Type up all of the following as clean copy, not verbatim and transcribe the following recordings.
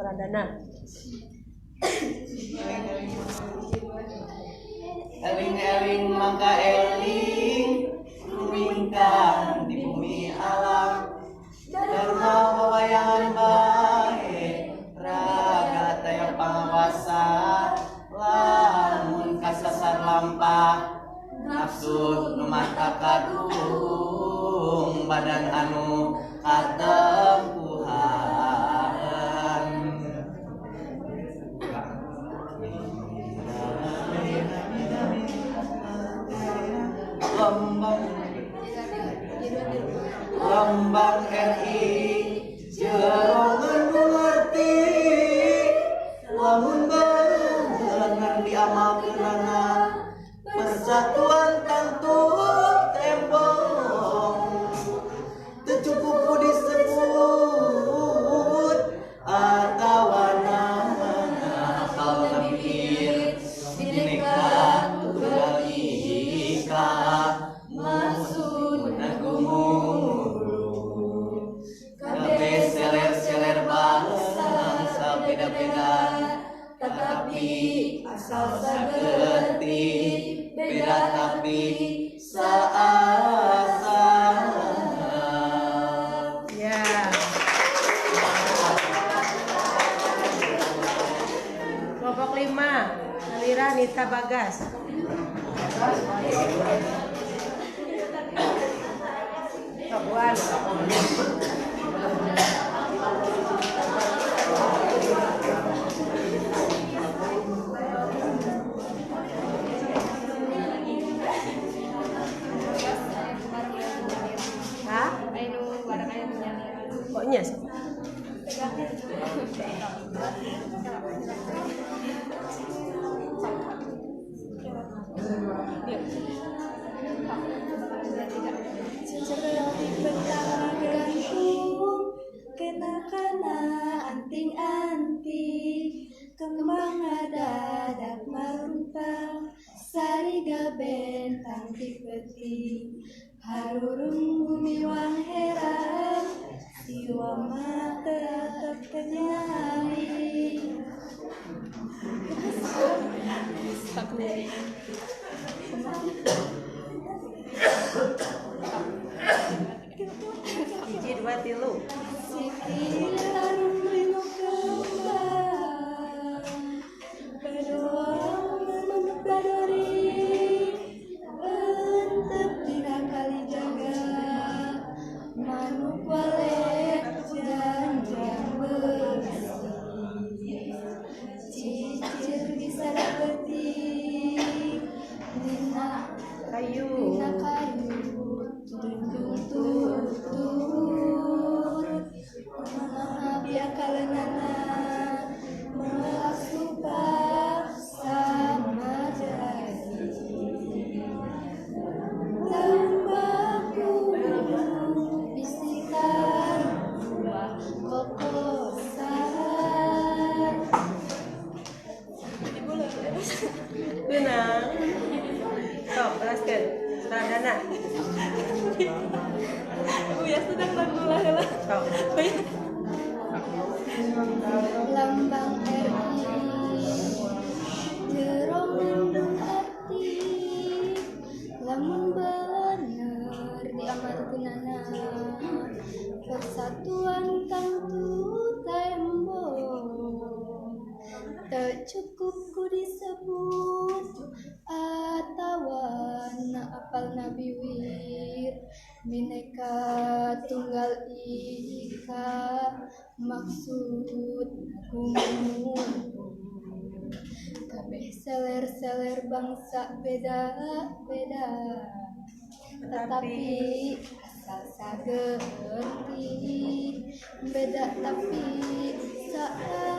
Pradana. Eling-eling mangka eling rumingkang di bumi alam Dharma wawayangan bae raga taya pangawasa lamun kasasar lampah nafsu nu mata kadung badan anu katempuhan. Lambang RI jero nu ngerti lamun bener diamalkeunana persatuan tangtu tembong teu cukup ku disebut atawana apal nabir Bhinneka Tunggal Ika maksudna gumuluh kabeh seler-seler bangsa beda-beda tetapi asal sagerti beda tapi saasa. Ya. Kelompok 5, Alira Nita Bagas. Kabuan. Hah? Pokoknya sih. Seperti petang gantung, kena-kena anting-anting, kembang dadak maruntang, sariga bentang tipeti, harurum bumi wang heran, siwa mata tetap kenyai. Hiji dua tilu. Sikil harum rindu kembang, berdoa membadori, entep dina kali jaga, manuk walek janjang besi, cicir bisa dapetik, dina Kayu. dina kayu tuntung tutut kumaha biakalenana mengelak sumpah sama jadi lembaku bisikan buah kokosan. Benang. Sok, teruskeun. Pradana. Ibu ya sedang lagu lah. Sok. Lambang RI jero ngandung arti lamun bener diamalkeunana persatuan tangtu tembong teu cukup ku disebut atawana apal nabi wir Bhinneka Tunggal Ika maksud gumuluh kabeh seler-seler bangsa beda-beda tetapi asal sagerti beda tapi saat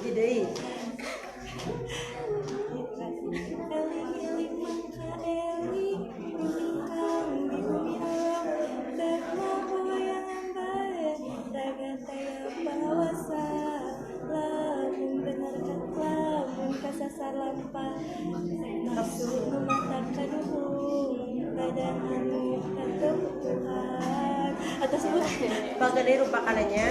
Hiji deui. Eling-eling mangka eling rumingkang di bumi alam Dharma wawayangan bae raga taya pangawasa lamun bener lamun kasasar lampah nafsu nu mata kaduhung badan anu katempuhan. Atas bu. Pagede rupakananya.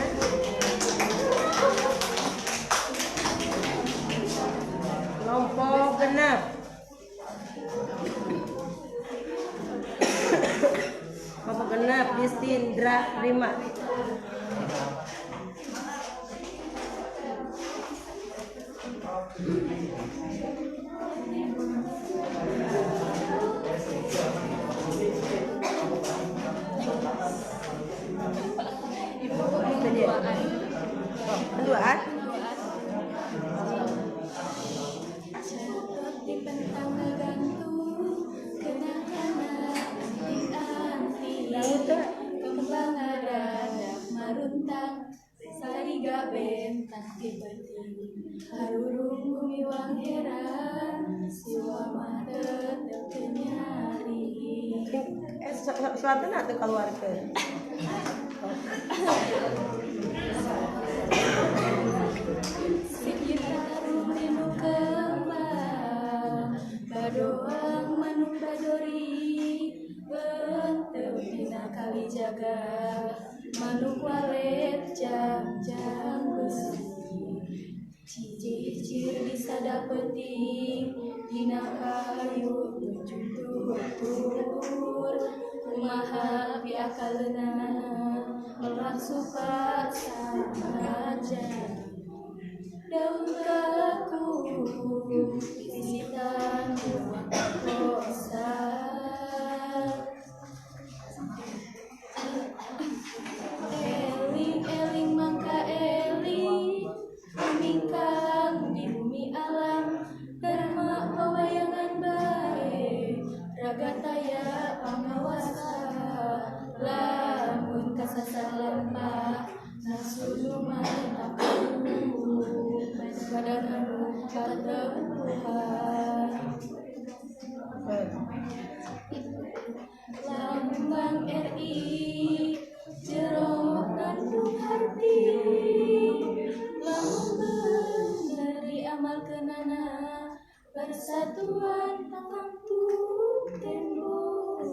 Kelompok genap. Kelompok genap Distindra 5. Duaan. Kembang ada maruntang sariga bentang tibeting harurung gumiwang heran siwa mah tetep teu nyari. Suatu atau keluarga. Sekitar rindu kembang badoang manuk badori benteu dina kali jaga manuk walet jang-jang besi cicir disada penting dina kayu tujuh tutur kumaha piakaleuna melak suka samaja daun kaku bisitan kosa. Eling eling mangka eling mingkang di bumi alam dharma wawayangan bae raga taya pangawasa lamun kasasar lampah nafsu mata badan anu katempuhan. Lambang RI jero ngandung harti lamun bener diamalkeunana persatuan tatangtu tembok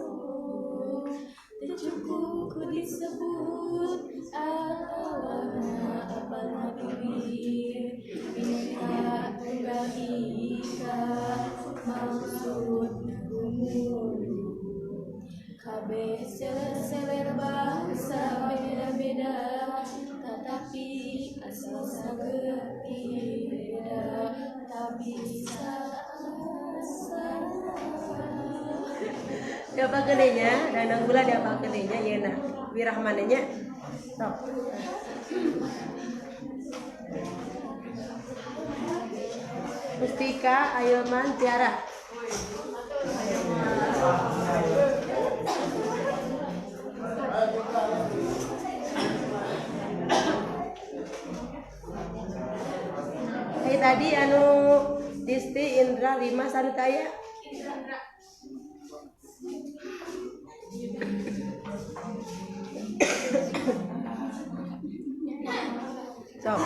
teu cukup ku disebut atawana apalna bibir minta tunggal ika maksud gumulu kabeh seler-seler bangsa beda-beda tetapi asal sageti beda tak bisa asal. Siapa gedenya? Danang gula diapa gedenya? Ya nah, wirahmananya. Sok. Mustika Ayulman Tiara. Hai tadi anu Disti Indra 5 Sanutaya. Sok.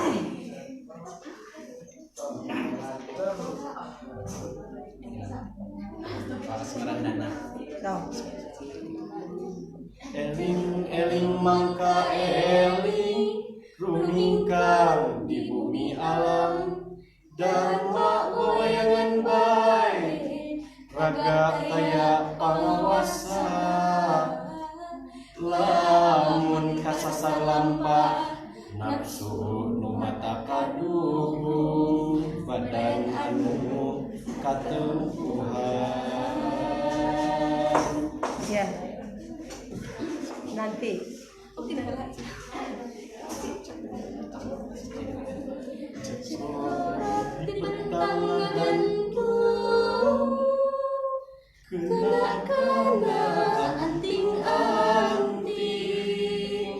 Sok. Eling eling mangka eling rumingkang di bumi alam dharma wawayangan bae raga taya pangawasa lamun kasasar lampah nafsu nu mata kaduhu badan anu katempuhan. Ya. Nanti. Di pentang ngagantung kena kana anting-anting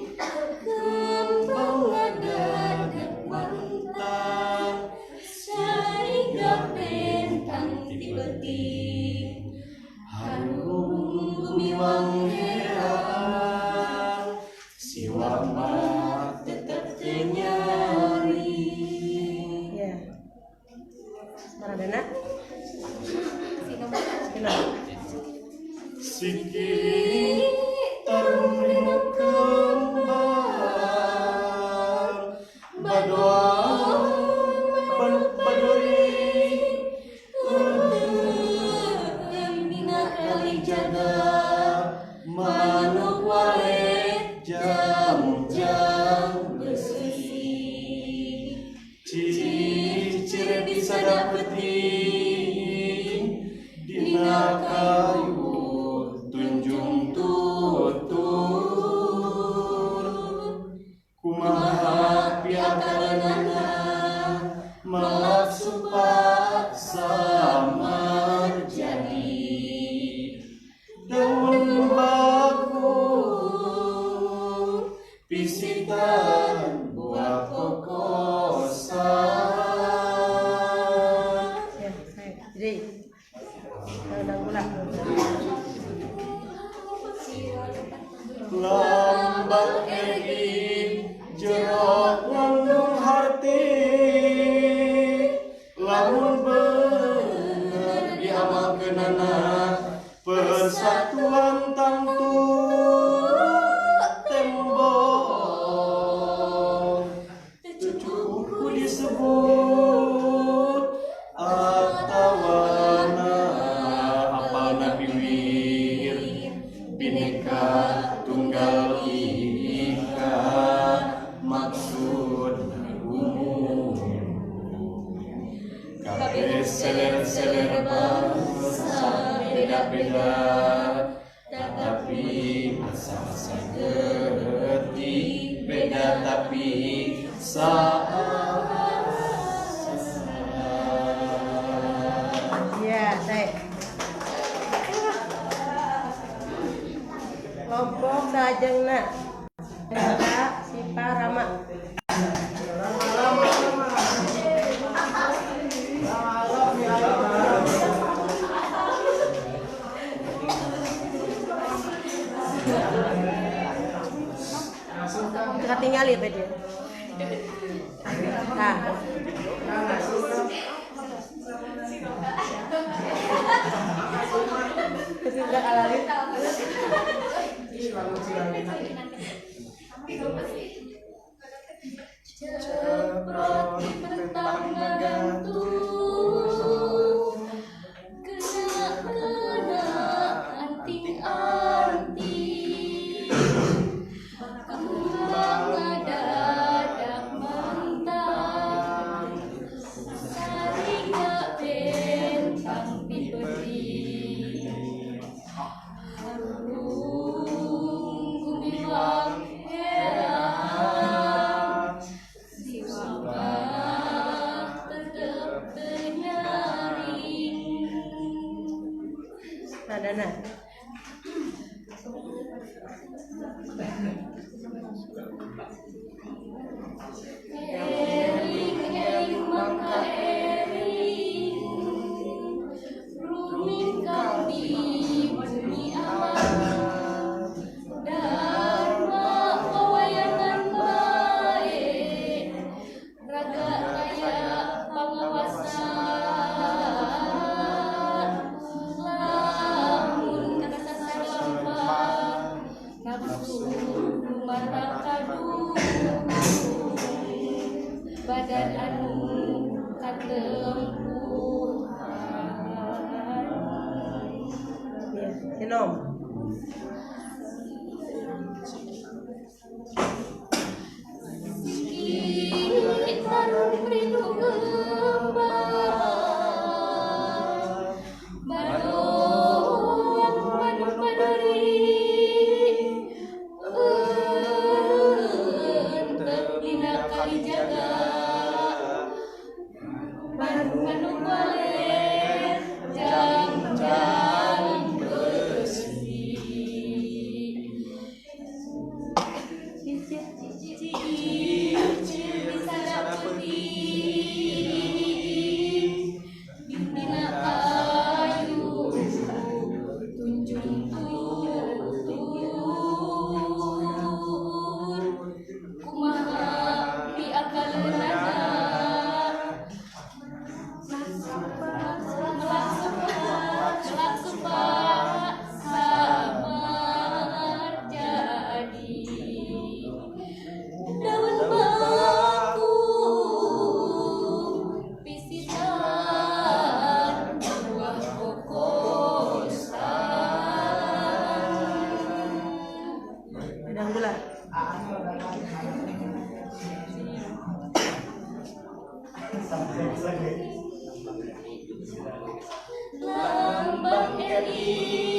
kembang ngadadak maruntang sariga pentang ti beuting harung gumiwang heran siwa mah tetep teu nyari. Ya. Maradana. Siki tarung rinu kembang Kalijaga manuk walet jang-jang besi cicir bisa dapetin dina kayu tunjung tutur kumaha piakareunana melak supa samar jadi daun bakung pisitan buah kokosan. Ya, saya. Jadi, dangdang gula. Lambang RI jerok ngandung harti lamun bener diamalkeunana persatuan tangtu tembok teu cukup ku disebut atawana apalna piwir Bhinneka Tunggal Ika maksud umum kabeh seler-seler bangsa beda-beda tetapi asa-asa geti beda tapi saasa. Ya, saya. Kelompok salajengna. Eta Sipa Rama. Ketinggal ya tadi. Nah. Kesindak alalit. Ceprot mentang ngagantung kena kena anting anting kembang ngadadak mantang saringa bentang pipeti harung gumiwang herang siwamah tetep tenyaring. Nadana. Ering ering mangka ering rumingkang di bumi alam dharma wawayangan bae raga taya pangawasa lamun kasasar lampah nafsu mata kadung badan anu katempuhan. Ya, Sinom. Tarung rindu gembang barong manuk paduri entep dina Kalijaga manuk walet jang-jang besi cicir bisa dapetin NKRI.